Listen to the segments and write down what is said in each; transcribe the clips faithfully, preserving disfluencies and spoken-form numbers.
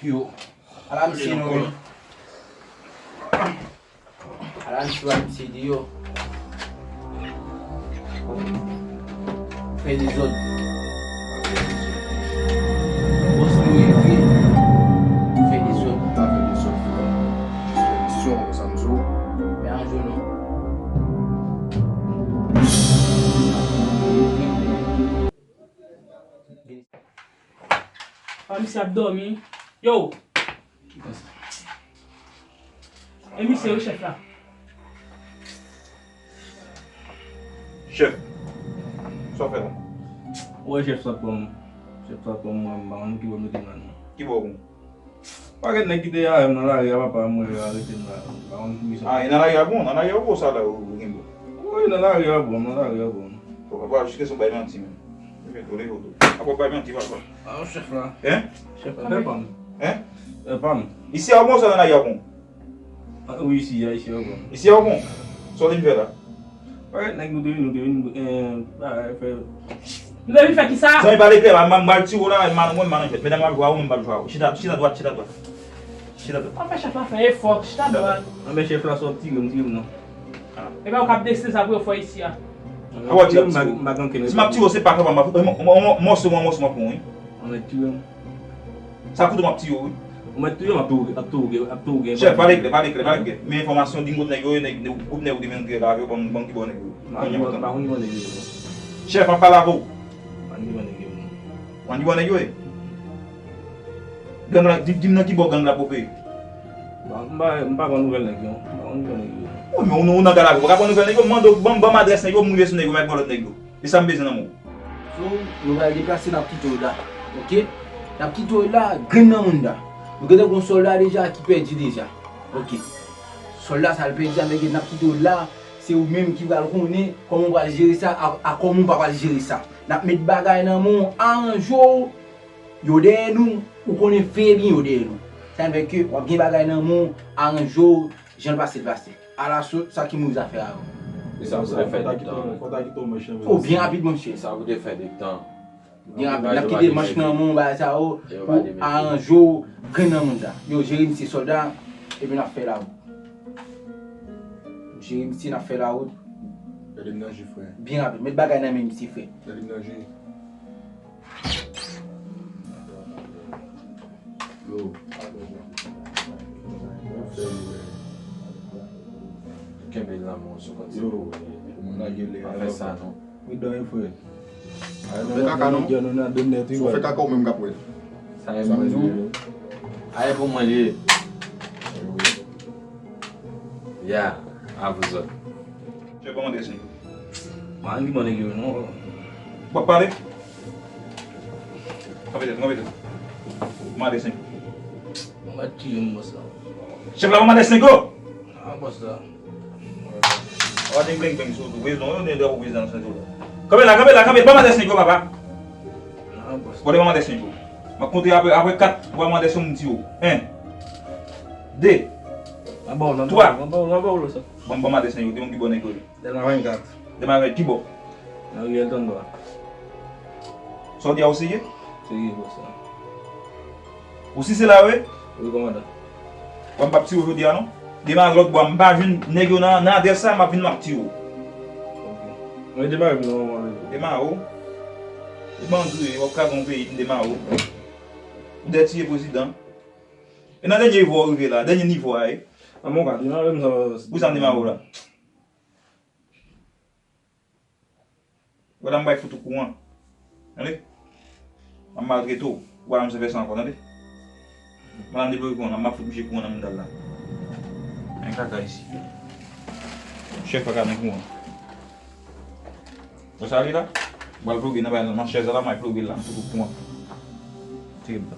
Yo. Ala misye non, wi. Ala misye, ala misye di yo. Fè dezòd. Bòs nou ye vre. Fè dezòd. Pa fè dezòd. Jis fè misyon, sa m di w. Men an jou nou. Ah, misye ap dòmi. Yo! E misye wi, chèf la. Chèf, sa w fè la? Ou wè chèf sa pran m. Chèf sa pran m, mwen, m pa konn ki bò mete m la, non. Ki bò w pran? Pakèt nèg ki te avè m nan lari a, papa, mwen yo arete m la. M pa konn ki sa. Ah, e nan lari a bon, nan lari a bon sa la ou gen bon. Wi, nan lari a bon, nan lari a bon. Bon, papa, jiskaske w bay manti, men. Mwen tole yo tou. Apa w bay manti, papa? Ah, chèf la. Hein? Chèf la, pè pa m. Hein? Pè pa m. Isi a bon, sa nan lari a bon? Ah, wi, isi a, isi a bon. Isi a bon? Sa w vin fè la? Parèt nèg nou te vin, nou te vin, eh, bagay, fè. Nou te vin fè kisa? Zanmi, pale klè, m, m, m pral tire w la, m, mwen, m manifèt. Medam, m ap jwe a ou, mwen m pral jwe a ou. Chita, chita dwat, chita dwat. Chita dwat. Anfen, chèf la fè efò, chita dwat. Anfen, chèf la sòti, tire m, tire m non. Ah. Epa ou k ap deside sa pou yo fè isi a. Ah, w ap tire m, m pa, m pa gen ankenn. Si m ap tire w, se pa kòman m ap, mòso, mòso m ap pran, wi. Anfen, tire m. Sa koute m ap tiye w, wi. Ou mèt touye m ap touye, ap touye, ap touye. Chèf, pale klè, pale klè, pale klè. Men enfòmasyon, di m kot nèg yo ye, nèg, gwoup nèg ou te vin antre la avè yo, ban m, ban m ki bò nèg yo. Chèf, m ap pale avè w. Ban m ki bò nèg yo, non. Ban m ki bò nèg yo ye. Gang la, di, di m nan ki bò gang la pwofeye. Bon, m pa, m pa pran nouvèl nèg yo. M pa pran nouvèl nèg yo. Wi, men ou, ou nan gala, ou pa pran nouvèl nèg yo, m mande w, ban m, ban m adrès nèg yo, m rive sou nèg yo, m al vòlò nèg yo. E sa m bezwen nan men w. So, nou pral deplase, n ap kite w la. Oke? N ap kite w la, grenn nan moun la. Nou gentan gon sòlda deja ki pèdi deja. Oke. Sòlda sa l pèdi a, men n ap kite w la. Se ou menm ki pral konnen kòman w pral jere sa, a, a kòman w pa pral jere sa. N ap met bagay nan men w, aranje w, yo dèyè nou, ou konnen fè byen yo dèyè nou. Sa vle di ke w ap gen bagay nan men w, aranje w, jan l pase l pase. Ala so, sa ki move zafè a yo. E sa pou te fè de tan. Fò ta kite w manch nan men. O, byen rapid, monchè. Sa pou te fè de tan. Byen rapid. N ap kite manch nan men w, bagay sa yo, pou aranje w, grenn nan moun sa. Yo, jere misye sòlda, epi n ap fè lawout. Jere misye, n ap fè lawout. Gade m nan je, frè. Byen rapid. Met bagay nan men misye, frè. Gade m nan je. Yo. Kenbe l nan men w sou konn sa. Yo. Moun nan gen lè. Pa fè sa non. Wi, dan frè. Fè kaka non. Si w fè kaka ou menm k ap wè l. Sa e moun tou. A e pou mwen li ye. Ya, a vous autres. Chèf, ban m adrès nèg yo. Ban m ki bò nèg yo non. W ap pale? Kanpe tèt, kanpe tèt. Ban m adrès nèg yo. Ban m tiye m bòs la. Chèf la, ban m adrès nèg yo. Ah, bòs la. Ou pa gen beng beng sou ou tou. Prezon, yo, de, de, ou prezon, sou ou. Kanpe la, kanpe la, kanpe. Ban m adrès nèg yo, papa. Ah, bòs. Bon, ban m adrès nèg yo. M ap konte apre, apre kat, ou ban m adrès yo, m di w. En. De. Twa. Ban m, ban m adrès nèg yo, di m ki bò nèg yo ye. Dèlma vennkat. Dèlma vennkat, ki bò? Nan riyèl Tandwa. Sa w di a ou serye? Serye, bòs la. Ou si se la, wi? Wi, kòmandan. Bon, m p ap tiye w jodi a, non. Demen lòt bò a, m pa jwenn nèg yo nan, nan adrès sa, m ap vin, m ap tiye w. Ok. Mwen demare pou nan moman menm. Demare w? E bandi w ye, w ap kraze yon peyi, m demare w. Ou dèyè tiye prezidan. E nan dènye nivo w rive la, dènye nivo a, e. An, mwen ka demare m sa. Pou sa m demare w la. Wè la m bay fout ou kouran. Tande? M ap maltrete w. Ou pa janm fè sa ankò, tande? Madanm debloke kouran nan, m ap fout misye kouran nan moudal la. Men kaka isi. Chèf pa ka nan kouran. Wè sa li la? M pral ploge nan bay nan chèz la, m al ploge l la, m fout ou kouran. Tire m la.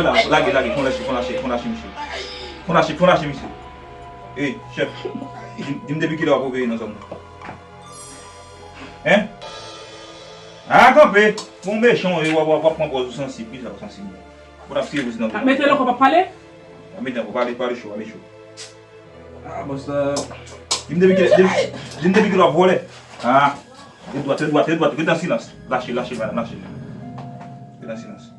Lage, lage, fon lache, fon lache, fon lache misye. Fon lache, fon lache misye. Ey, chèf, di m, di m depi kilè w ap opere nan zòn nan? Hein? A, kanpe! Bon, mechan w ye, w ap, w ap, w ap pran pòz ou sansib, kisa w sansib? Ou t ap tiye pou ti nan. Mete lòk, w p ap pale? Mete lòk, pale, pale cho, pale cho. Ah, bòs la. Di m depi kilè, di m, di m depi kilè w ap vòlè. Ah. Tèt dwat, tèt dwat, tèt dwat. Ret nan silans. Lache, lache, madanm, lache. Ret nan silans.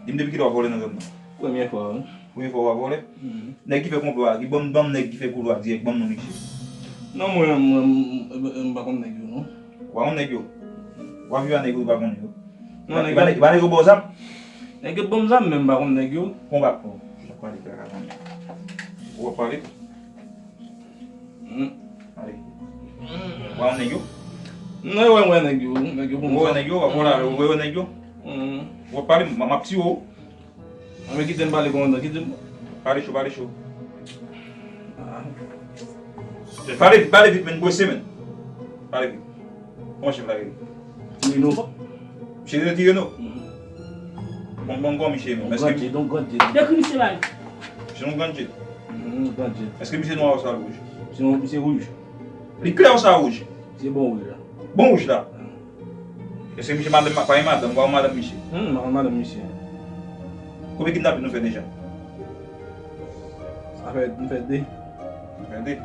Di m depi kilè w ap vòlè nan zòn nan? Premye fwa, wi. Premye fwa w ap vòlè? Mhm. Nèg ki fè konplo a, ki ban m, ban m nèg ki fè konplo a dirèk, ban m non misye. Non, mwen, mwen, m, m, m pa konn nèg yo, non. Ou pa konn nèg yo? W ap viv ak nèg yo, ou pa konn yo? Non, nèg yo, nèg yo ba w zam? Nèg yo ban m zam, men m pa konn nèg yo. Bon, w ap pale kaka konnen. Ou ap pale? Hmm. Ale. Hmm. Ou pa konn nèg yo? Non, wè, wè nèg yo, nèg yo ban m zam. Ou wè nèg yo, w ap pale, ou wè nèg yo? Hmm. Ou ap pale, m, m ap tiye w. Anben kite m pale kòmandan, kite m. Pale cho, pale cho. Ah. Pale vit, pale vit, men, prese, men. Pale vit. Kòman chèf la rele? Ti Reno. Misye rele Ti Reno? Mhm. Bon, bon, kòman misye menm? Èske Grand J, don Grand J. Dekri misye ba nou. Misye yon Grand J. Mhm, Grand J. Èske misye nwa oswa l wouj? Misye, misye wouj. Li klè oswa wouj? Misye bon wouj la. Bon wouj la. Èske misye madanm, pa gen madanm, pa gen madanm misye? Hmm, pa gen madanm misye. Konbyen kidnapin nou fè deja? Sa fè, nou fè de. Nou fè de?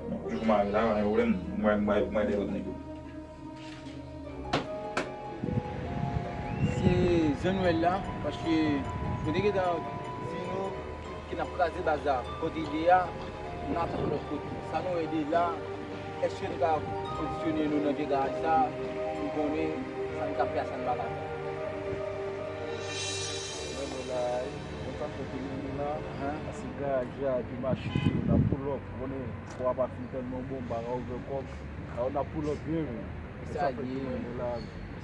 Bon, jou pou mari la, pa gen pwoblèm. Mwen, mwen, mwen, de lòt nèg yo. Se zòn Nwèl la, paske nou te gentan di nou ke n ap kraze baz la. Kote l ye a, n ap fè lòt kote. Sa nou wè de la, èske nou ka pozisyone nou nan vye garaj sa, pou n konnen sa n ka fè a, sa n pa ka fè? Mwen, mwen la, mwen pa fè peye nou la, paske garaj la, epi machin yo, n ap pull up, ou konnen, fwa pa fin tèlman bon, m pa ka ouvè kòb, alò n ap pull up byen, men. Sa ye.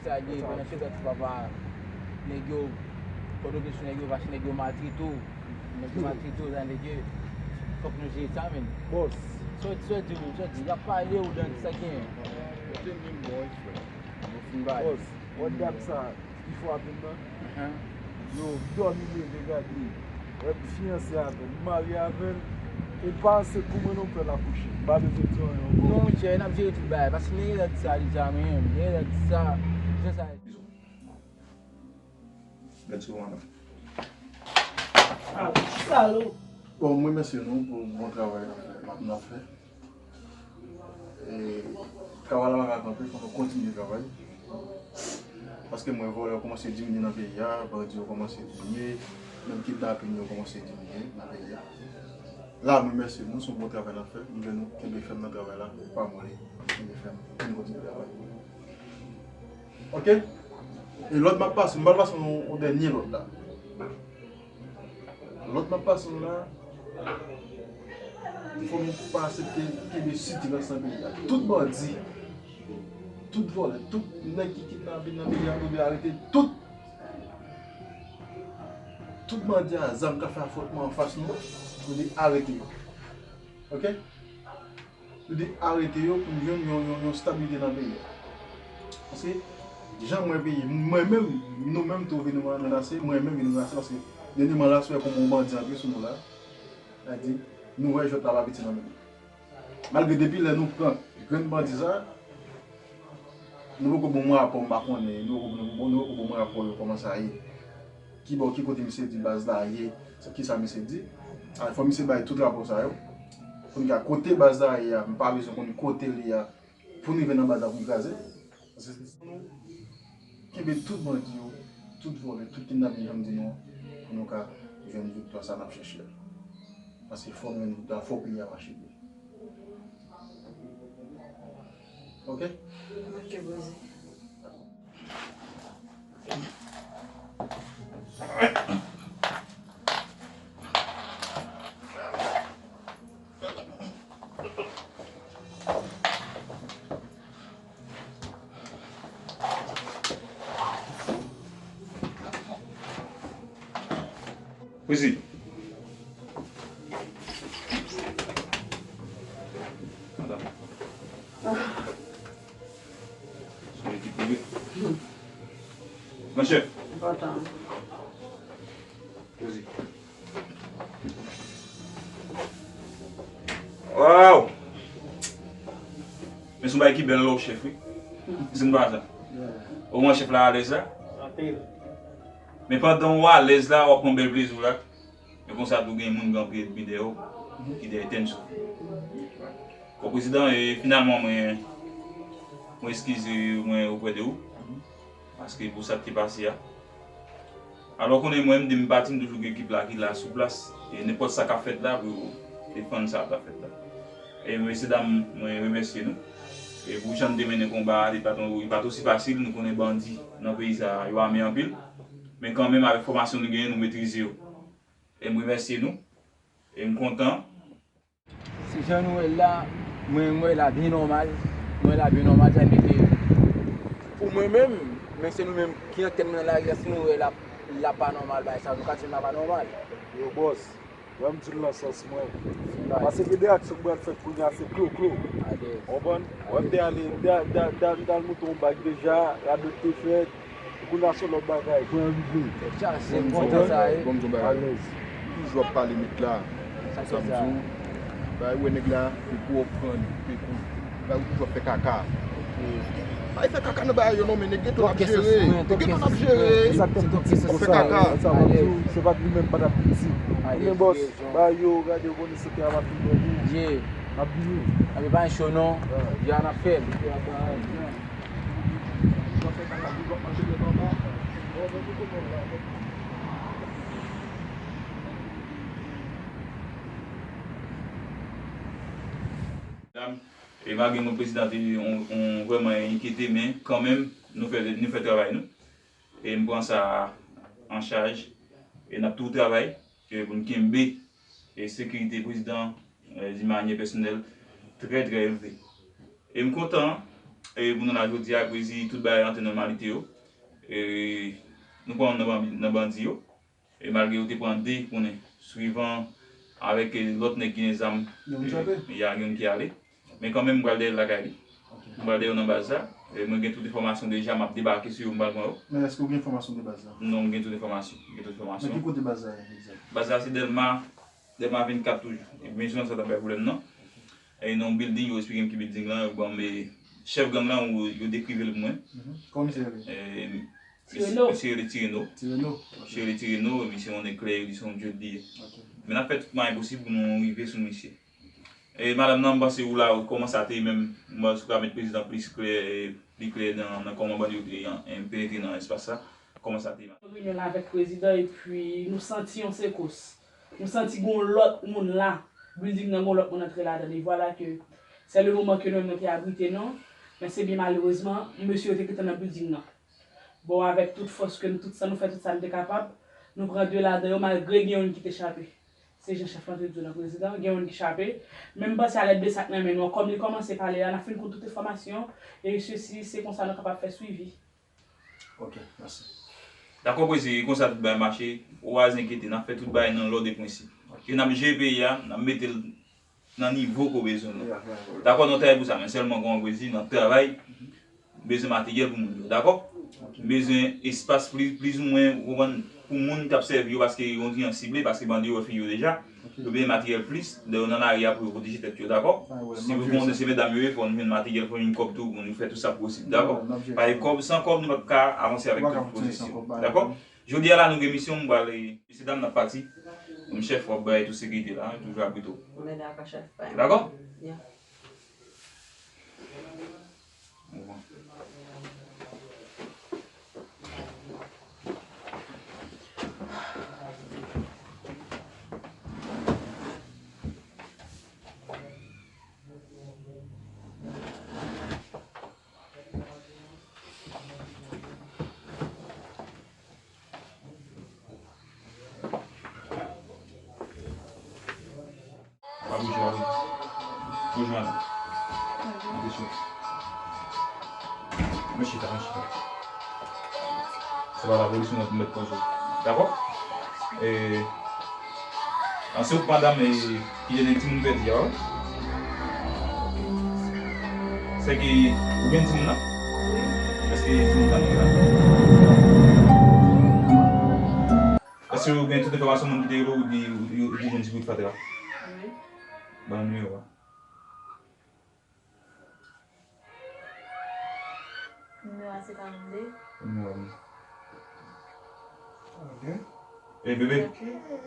Sa ye, pandan se tan ti papa, nèg yo, Pòtoprens, nèg yo, paske nèg yo maltrete w. Nèg yo maltrete w, sa nèg yo, fòk nou jere sa, men. Bòs. Sa w, sa w di, sa w di, y ap pale w dan sa gen. Yo te menm bon, frè. Nou fin pale. Bòs, wè dat sa, pi fò avè m nan. Yo dòmi leve gade. Wè m fiyanse avè l, m marye avè l. E pa se pou mwen non m fè l akouche. M pa bezwen di anyen ankò. Non, monchè, n ap jere tout bagay. Paske nèg la di sa deja, men, nèg la di sa, jan sa. Gad sou madanm. Ah, salop. Bon, m remèsye nou pou bon travay n ap fè, n ap fè. E, travay la pa ka kanpe, fò nou kontinye travay. Paske m wè vòlè yo kòmanse diminye nan peyi a, bandi yo kòmanse diminye, menm kidnapin yo kòmanse diminye nan peyi a. La, m remèsye nou, se yon bon travay n ap fè. M vle nou kenbe fèm nan travay la, pa moli, kenbe fèm, pou nou kontinye travay. Ok? E lòd m ap pase, m pral pase yon, yon dènye lòd la. Lòd m ap pase nou la, fò nou pa aksepte kenbe sitirans nan peyi a. Tout bandi, tout vòlè, tout nèg ki kidnape nan peyi a, nou dwe arete tout. Tout bandi a zam k ap fè afwontman anfas nou, nou dwe arete yo. Ok? Yo te arete yo pou n jwenn yon, yon, yon stabilite nan peyi a. Paske, jan m wè peyi, mwen menm, nou menm tou vin nou menase, mwen menm vin nou menase, paske dènyèman la, si w wè kòman yon bandi antre sou nou la, sa di, nou wè jwèt la pa piti nan men nou. Malgre depi lè nou pran grenn bandi sa, nou poko bon mwen rapò, m pa konnen, nou poko, nou poko bon mwen rapò yo, kòman sa ye. Kibò, ki kote misye di baz la ye? Se kisa misye di? A, fò misye bay tout rapò sa yo. Kounye a, kote baz la ye a, m pa bezwen konn kote l ye a. Pou n rive nan baz la, pou n kraze. Paske se nou kenbe tout bandi yo, tout vòlè, tout kidnapè, jan m di nou, pou nou ka jwenn viktwa sa n ap chèche a. Paske fò n jwenn viktwa, fò peyi a mache byen. Ok? Ok, boss. Prezi. Madanm. Se yon ekip prive. Monchè, Kontan. Waw! Men se yon bagay ki bèl lè w chèf, wi. Se yon bagay sa. Omwen chèf la alèz la. Anpil. Men pandan w alèz la, w ap pran bèl plezi w la. Men konsa tou gen moun gen anpil ènmi dèyè w, ki dèyè tèn sou. Bon, prezidan, e finalman, mwen, mwen eskize mwen oprè de ou. Paske pou sa k te pase a. Alò, konnen mwen menm, depi m pati, m toujou gen ekip la ki la sou plas. E nenpòt sa k ap fèt la, pou yo defann sa k ap fèt la. E mesye dam, mwen remèsye nou. E pou jan n te mennen konba a, li pa t, li pa t osi fasil. Nou konnen bandi nan peyi sa a, yo ame anpil. Men kanmenm, avèk fòmasyon nou genyen, nou metrize yo. E m remèsye nou. E m kontan. Se jan nou wè l la, mwen, mwen wè l la byen nòmal. Mwen wè l la byen nòmal, sa vle di ke pou mwen menm, men se nou menm ki antèn mwen nan lari a, si nou wè l la, l la pa nòmal, bagay sa, nou ka di l la pa nòmal. Yo, bòs, wè m di l nan sans mwen. Paske gen de aksyon k pral fèt kounye a, se klo, klo. Konprann? Wè m te ale, m te al, te al, te al, te al moute yon bag deja, radòt te fèt. Kounye a se lòt bagay, mwen rive. Tèt chaje, m kontan sa ye. Bon, m di w bagay. Alèz. Toujou ap pale met la. Sa m di w, bagay wè nèg la, li gwo pran li, li kou. Bagay ou toujou ap fè kaka. Pa fè kaka nan bagay yo non, men nèg gen tan ap jere. Nèg gen tan ap jere. Egzakteman. Ap fè kaka. Sa m di w, se pa t li menm pa t ap piti. Men bòs, bagay yo, gade, yo konnen se te a m ap vin wè nou. M ap vini. Anben pa cho non. Ya n ap fè l. Medam, e malgre mwen prezidan te on, on vrèman enkyete, men kanmenm, nou fè, nou fè travay nou. E m pran sa an chaj. E n ap tou travay, e pou n kenbe, e sekirite prezidan, e di manyè pèsonèl, trè, trè elve. E m kontan, e pou nou la jodi a, prezi tout bagay rantre nan nòmalite yo. E nou pa nan bandi, nan bandi yo. E malgre yo te pran de, konnen, swivan avèk, e, lòt nèg ki gen zam, e, y a youn ki ale. Men kanmenm, m pral dèyè l lakay li. M pral dèyè yo nan baz la. E mwen gen tout enfòmasyon deja, m ap debake sou yo, m pral pran yo. Men èske w gen enfòmasyon de baz la? Non, m gen tout enfòmasyon. M gen tout enfòmasyon. Men ki kote baz la ye, egzak? Baz la se Dèlma, Dèlma vennkat toujou. E mezon an sa t ap bay pwoblèm nan. E nan yon building, yo esplike m ki building lan, yo ban m, e, chèf gang lan, yo, yo dekrive l pou mwen. Kòman misye rele? E, Tireno. Misye rele Tireno. Tireno. Misye rele Tireno, misye yon nèg klè, yo di se yon djòl li ye. Men n ap fè tout mwayen posib pou nou rive sou misye. E madanm nan, m panse ou la, ou kòmanse a te menm, m panse ou ka met prezidan plis klè, e, pli klè nan, nan kòman bandi yo te, e, penetre nan espas sa. Kòmanse a te. Reyinyon la avèk prezidan, epi nou santi yon sekous. Nou santi gon lòt moun la. Building nan gon lòt moun antre ladan. E vwala ke se le moman ke nou menm nou te abrite nou. Men se byen malerezman, mesye yo te gentan nan building nan. Bon, avèk tout fòs ke nou, tout sa nou fè, tout sa nou te kapab, nou pran de ladan yo, malgre gen youn ki te chape. Se jan chèf lan te di w nan prezidan, gen youn ki chape. Men m panse a lèd de sa k nan men nou an, kòm li kòmanse pale a, n ap fin konn tout enfòmasyon, e sesi, se konsa nou kapab fè swivi. Ok, mèsi. Dakò, prezi, e konsa tout bagay mache, ou pa enkyete, n ap fè tout bagay nan lòd e prensip. E n ap jere peyi a, n ap mete l nan nivo ke w bezwen l lan. Dakò, n ap travay pou sa, men sèlman kòman prezi, n ap travay, bezwen materyèl pou moun yo, dakò? Bezwen espas pli, plizoumwen, ou konprann, pou moun k ap sèvi yo, paske yo yon kliyan sible, paske bandi yo wè figi yo deja. Yo bezwen materyèl plis, lè yo nan lari a pou yo pwoteje tèt yo, dakò? Si nou konnen se medam yo ye, fò nou jwenn materyèl, fò nou jwenn kòb tou, pou nou fè tout sa posib, dakò? Paske kòb, san kòb, nou p ap ka avanse avèk tout pwosesi yo, dakò? Jodi a la, nou gen misyon, m pral, mesye dam, n ap pati. Kòm chèf, w ap bay tout sekirite la, toujou abrite w. Dakò? Pa bouje, pa bouje. Bouje, madanm. Bouje. Mwen chita, mwen chita. Se pa lapolis mwen pou mèt koze. Dakò? E, an se ou k madanm, e, ki te gen timoun pèdi a, wi. Sèke ou gen timoun nan? Èske timoun nan gen la? Ou gen tout enfòmasyon moun ki te rele w, ou di, ou, ou, ou di jwenn sou wout Fatra. Wi. Ban nou nimewo a. Nimewo a se karannde. Nimewo a, wi. Ok. E bebe? Karannde.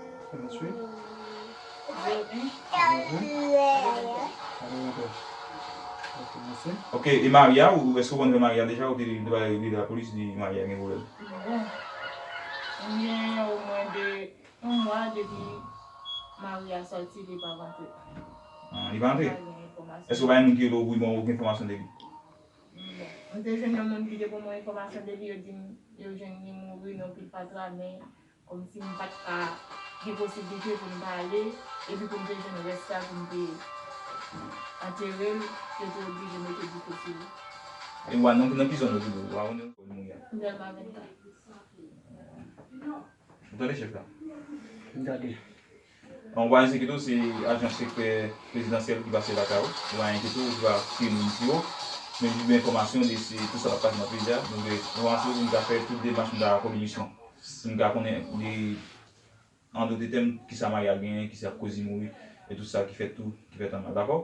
Karannde. Karannde. Ok, mèsi. Ok, e Maria, ou, èske ou konn Maria deja, ou te, te pale li lapolis, di Maria gen pwoblèm? Bon, m gen omwen de yon mwa depi Maria sòti, li pa rantre. Ah, li pa rantre? Pa gen enfòmasyon. Èske ou pa gen moun ki rele w pou bon, ou gen enfòmasyon de li? Bon, mwen te jwenn yon moun ki te ban mwen enfòmasyon de li, yo di m, yo jwenn li mouri nan pil fatra, men kòmsi m pa t ka gen posiblite pou m ta ale, epi pou m te jwenn rès la, pou m te antere l, yo te oblije mete dife sou li. E w a nan, nan ki zòn yo te di w? W a nan kote moun ya? M Dèlma vennkat. Ou tande chèf la? M tande. Bon, ou pa enkyete w, se ajan sekrè prezidansyèl ki pase lakay ou. Ou pa enkyete w, ou va kite nou di w. Men jis gen enfòmasyon de se tout sa k ap pase nan peyi a. Nou gen enfòmasyon pou nou ka fè tout demach nou ta kominisyon. Pou nou ka konnen de, an dòt tèm, kisa Maria genyen, kisa k koz li mouri, e tout sa ki fèt tou, ki fèt anba. Dakò?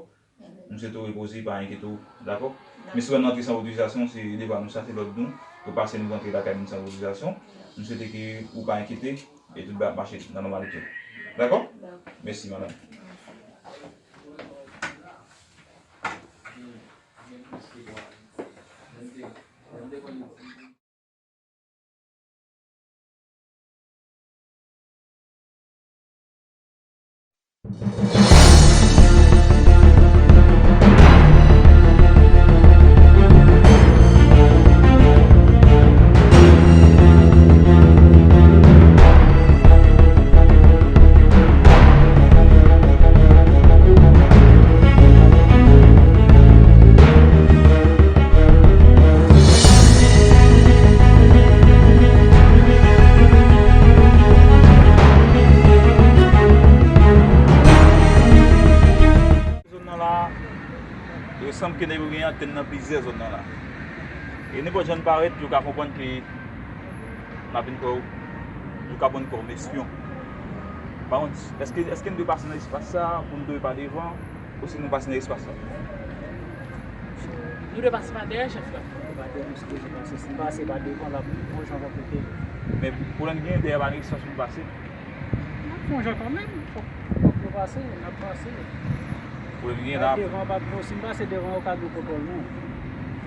M swete w repoze, pa enkyete w, dakò? Men si w wè n antre san otorizasyon, se devwa nou sa, se lòd nou. Yo pase nou rantre lakay moun san otorizasyon. M swete ke ou pa enkyete e tout bagay ap mache nan nòmalite. Dakò? Mèsi, madanm. Zòn nan la, e sanble ke nèg yo gen antèn nan plizyè zòn nan la. E nenpòt jan n parèt, yo ka konprann ke n ap vin kwè w, yo ka pran n kòm espyon. Pa kont, èske, èske n dwe pase nan espas sa a pou n dwe pa devan? Osi nou pase nan espas la. Nou dwe pase pa dèyè chèf la. Pa dèyè nou sipoze pase. Si n pase pa devan, l ap yon jan konplike. Men pwoblèm gen, dèyè pa gen espas pou n pase. N ap fè yon jan kanmenm. Fòk, fòk nou pase, n ap pase. Pwoblèm gen la. Devan pa twò, si n pase devan, yo ka gen kontwòl nou.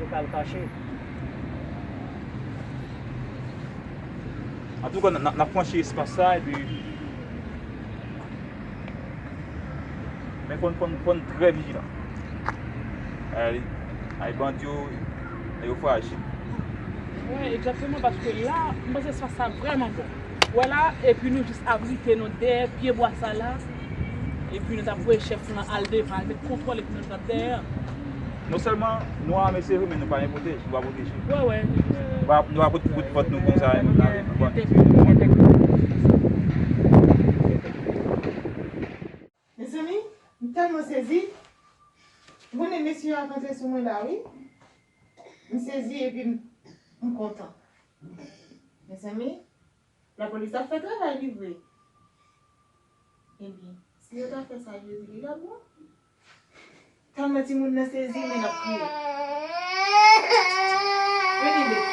Yo ka al kache. Antouka, n, n, n ap franchi espas sa, epi Men fò n, fò n, fò n trè vijilan. Ay, ay, bandi yo, yo frajil. Wi, egzakteman, paske la, m panse espas sa vrèman bon. Ou wè la, epi nou jis abrite nou dèyè pye bwa sa la. Epi nou t ap voye chèf lan al devan, al met kontwòl, epi nou t ap dèyè. Non sèlman nou ame, se vre, men nou pa gen pwotèj, nou pa pwoteje. Wi, wi. Nou pa, nou pa pot, pot vant nou konsa, nou pa gen pwotèj. Mezanmi, m tèlman sezi. Ou konnen mesye yo ap antre sou mwen la, wi. M sezi epi m, m kontan. Mezanmi, lapolis ap fè travay li vre. Ebyen, si yo ta fè sa Jezi, li t ap bon. Tèlman timoun nan sezi, men l ap kriye. Vini, bebe.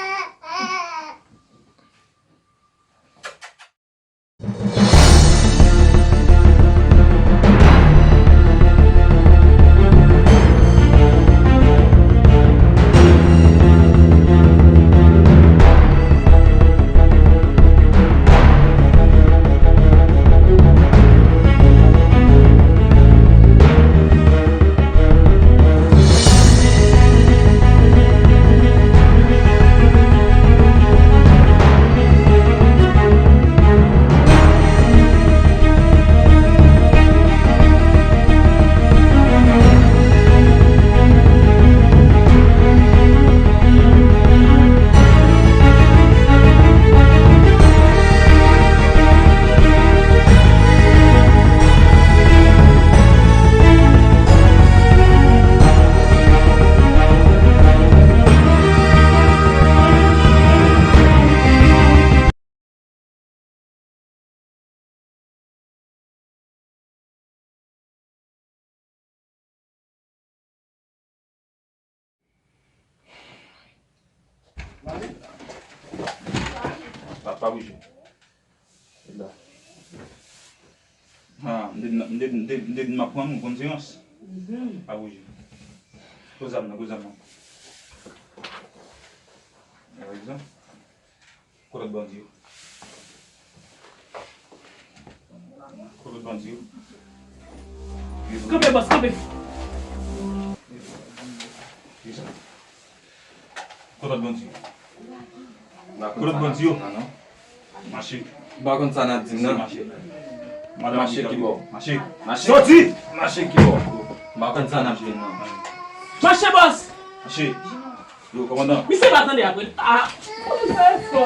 Pa bouje. Ret la. Ha, m te di, m te di, m te di, m te di m ap pran nou, konn silans. Pa bouje. Pran zam nan, pran zam nan. Kote lòt bandi yo? Kote lòt bandi yo? Kanpe, bòs, kanpe. Kote lòt bandi yo? Kote lòt bandi yo? Mache. M pa konn sa n ap di m nan. Mache. Mache ki bò? Mache. Mache. Soti! Mache ki bò? M pa konn sa n ap di m nan. Mache, bòs! Mache. Yo, kòmandan. Misye pa tande apre. Ah! Misye fò.